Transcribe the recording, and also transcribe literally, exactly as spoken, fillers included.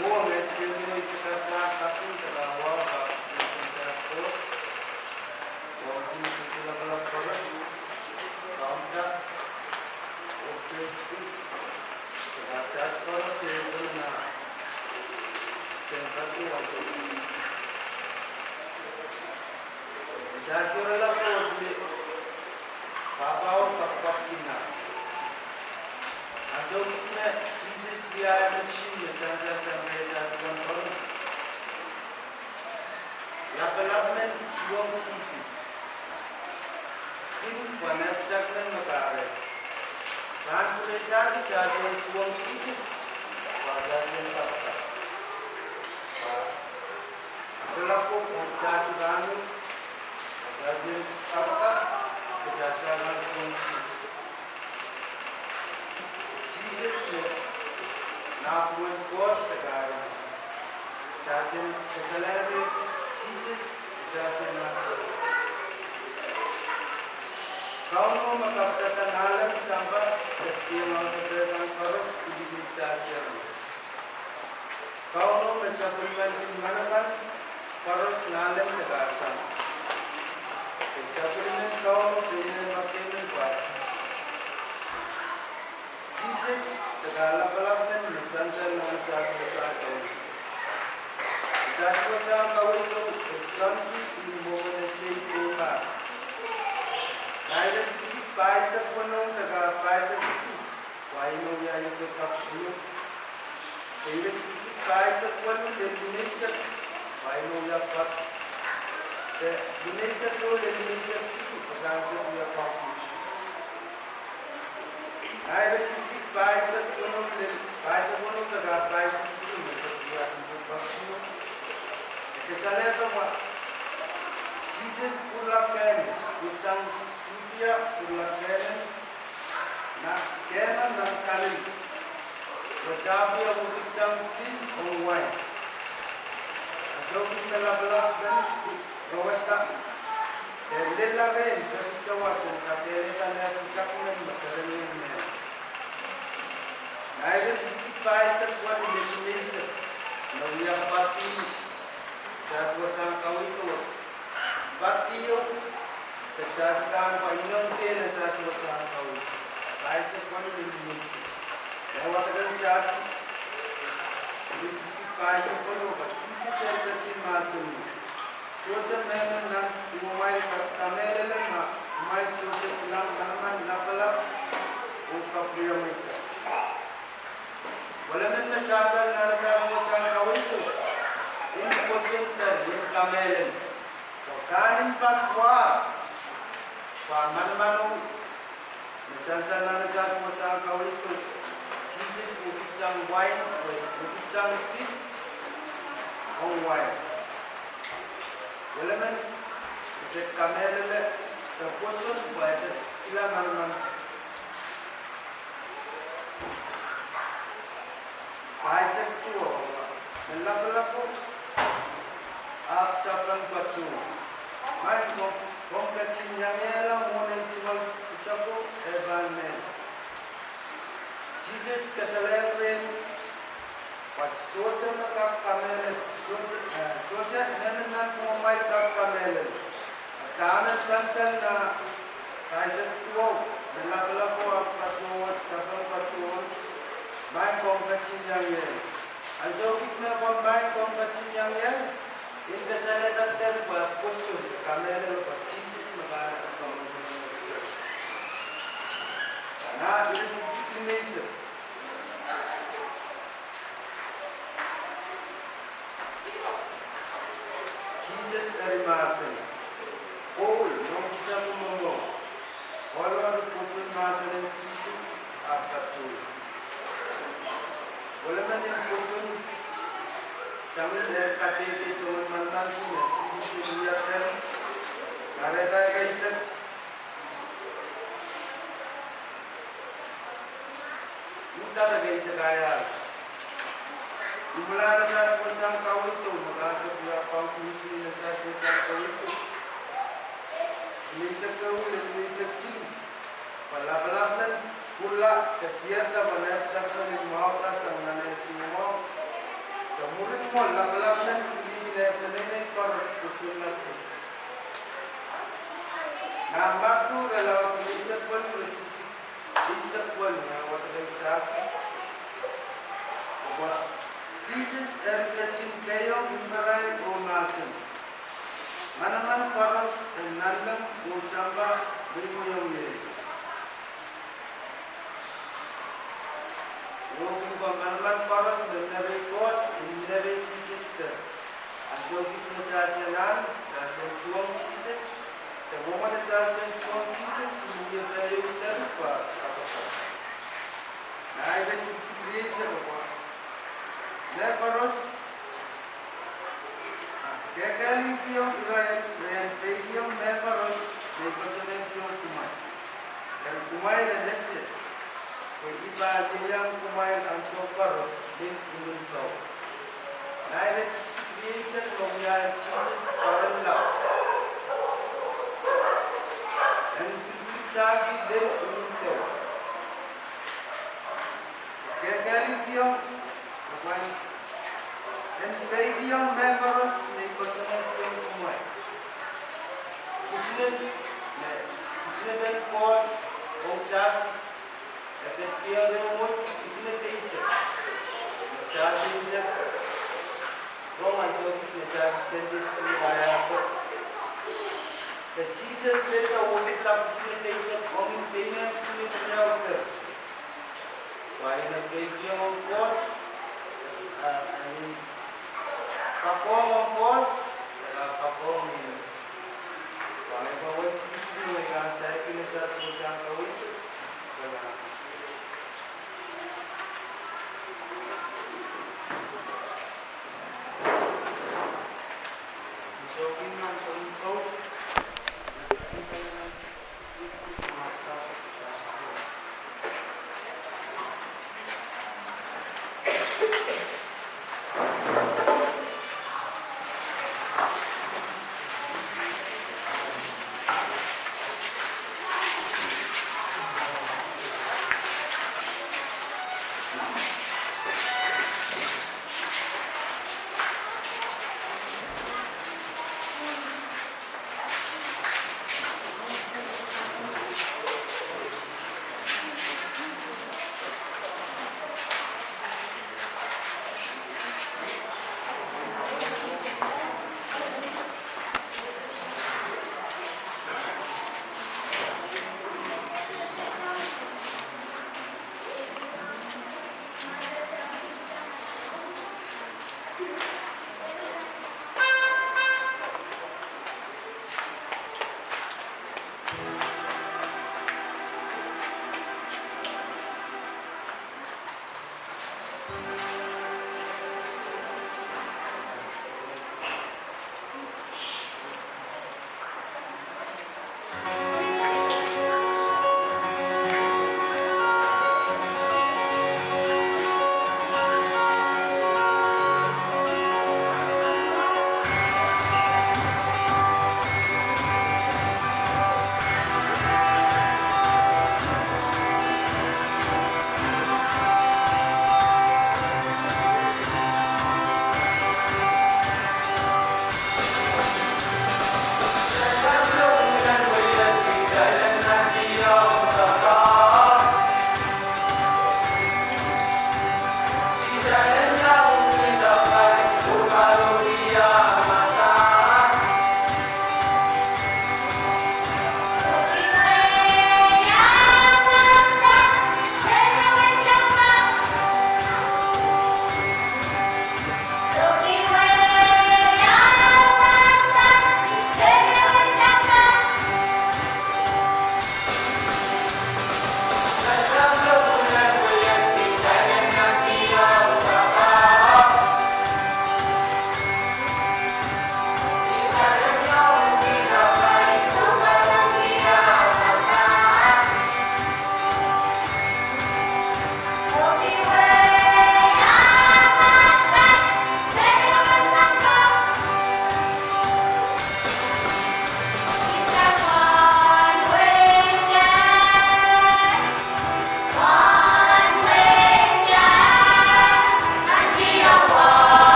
Oh, me tieng me se kak kaping te kak wau, kak kaping te kak wau. Wau kin kiki lapalap koaros, kaunda, oh sesti, te kak sas koaros, e pil na, te kak sas koaros. Sas koaros la koaros me, pahpa oh kapakap kina. Ansou kis me Sises wia ahi misin me sansal sang pwe sas wan koaros. Lapalap men suwong Sises. Pil pwe nehpsakmen me kahrehda. Pahn pwurehng sas, sas en suwong Sises. Pwe sas en kapakap. Pwe lapalap ko pwe sas en pahn, pwe sas en kapakap, pwe sas en pahn suwong Sises. Sises me, nah pwuren koaros de aramas. Sas en kasalehda Sises, sas en nah. Kauno me kapikada nanleng, sampah, de tieng audepe kan koaros, pil pil sas aramas. Kauno me sapwellimanki manaman koaros, nanleng de kahsang. De sapwellimen Kauno de ine me keimen pwe Sises. Sises de kalapalap men me sansal nan sas wasahn kaweid. Sas wasahn kaweid o, e soanki ih mwomwen esei pwunga. Ngehi re siksik pahisek weneu de ka pahisek isuh, pwe ih me wia ih pwe kapsino. Ngehi re siksik pahisek weneu lel limeisek, pwe ih me wia pwak. De limeisek o lel limeisek siluh, pwe pahn sehse wia pwak. Ngehi re siksik pahisek weneu lel, pahisek weneu de ka pahisek isuh, me sehse wia ih pwe kapsino. E kasalehda pwe Sises pwurala Kenan, pwurasang Sudia pwurala Kenan, nan Kenan nan Kalili. Wasahpw wia wekid sang pil ong wain. Ansou kis me lapalap men rewehda, e lella rehn peki sawas en kadehdehda nehpwsakmen me kerenieng mehla. Ngehi re siksik pahisek weneu lel limeisek, me wia pati, sas wasahn kaweid o. Pati o, de sas kan pwe inoun de nan sas wasahn kaweid. Pahisek weneu lel limeisek. E wadek en sas, re siksik pahisek weneu, pwe Sises eri ketin mahsanih: Sohte mehmen nan kumwail kak kamehlele ma kumwail sohte kilang manaman lapalap oh kapwuriamwei kan. Pwelemen me sansal nan sas wasahn kaweid o, en pwoson de en kamehlele. Pwe kahn en pas wa, pwe manaman o, me sansal nan sas wasahn kaweid o, Sises wekid sang wain, wekid sang pid ong wain. Pwelemen ese kamehlele de pwoson pwe ese kila manaman. Pahisek duwau, me lapalap o, ahpw sapeng patohwan: Maing, komw ketin iangiehla mwohn ei tungoal pwutako, e pahn mehla. Sises kasalehiong rehn pwe sohte me kak kamehlele, sohte, eh, sohte mehmen nan kumwail kak kamehlele. Dahme sansal nan pahisek duwau, me lapalap o, ahpw patohwan, sapeng patohwan: Maing, komw ketin iangiehla. Ansou kis me pwe maing, komw ketin iangiehla, en kasalehda dehr pwe pwoson, kamehlele pwe Sises me kahrehda kamwomwen. Nan ire siksik limeisek, Sises eri mahsanih: Kohwei, noumw pwutako momour. Ohl eri pwoson mahsen en Sises, ahpw patohla. Pwelemen en pwoson, sang ni kadehde soangen manaman me Sises en wia dehr, kahrehda eisek, uhdahn eisek ahi ahlo. Imwilahn nan sas wasahn kaweid o, me kahnsapwia pwang kumsini nan sas wasahn kaweid o, limeisek ehu lel limeisek siluh, pwe lapalap men pwurala de diarada pwe nehpwsakmen en mwahula sang nan eh soumwahu. Mwo lapalap men pwilihdi me peneinei koaros pwosonla Sises. Nan Madiu irelaud eisek waluh, ire sisiki eisek waluh, me wadek sasi. Ahpw Sises eri ketin keiong imparail oh mahsanih: Manaman koaros en nanleng oh sampah reiweiong ie. Eri pwe manaman koaros me minerei koht en minerei Sises de. Ansou kis me sasehn ahn, sasehn suwong Sises, de mwomwen sasehn suwong Sises, mie pein de pwa kapakap. Nan ire sisiki rieisek ahpw, mehkoaros, kehkehlingkiong irail, re en peikiong mehkoaros me I koasoanehdiong kumwail. Eri kumwail en ese, pwe I pahn ieiang kumwail ansou koaros me I imwin pwung. Nan ire sisiki rieisek me wiahier Sises pahn lap en pwilipwil sasi lel imwin pwung. Kehkehlingkiong, re en peikiong mehkoaros me I koasoanehdiong kumwail. Kisined, me, kisined en koht ong sasi, e ketikihong Moses kisined eisek. Me sasi eisek rong ansou kis me sasi Sunday school ieiang. De Sises lel de wekidla kisined eisek ong pein kisined riau de. Pwe e peikiong koht, ah, I mean, poakohng koht, ah, poakohng ih. Pwe e pahn wet sikisiki me I kan saikinte sasi sang kawit.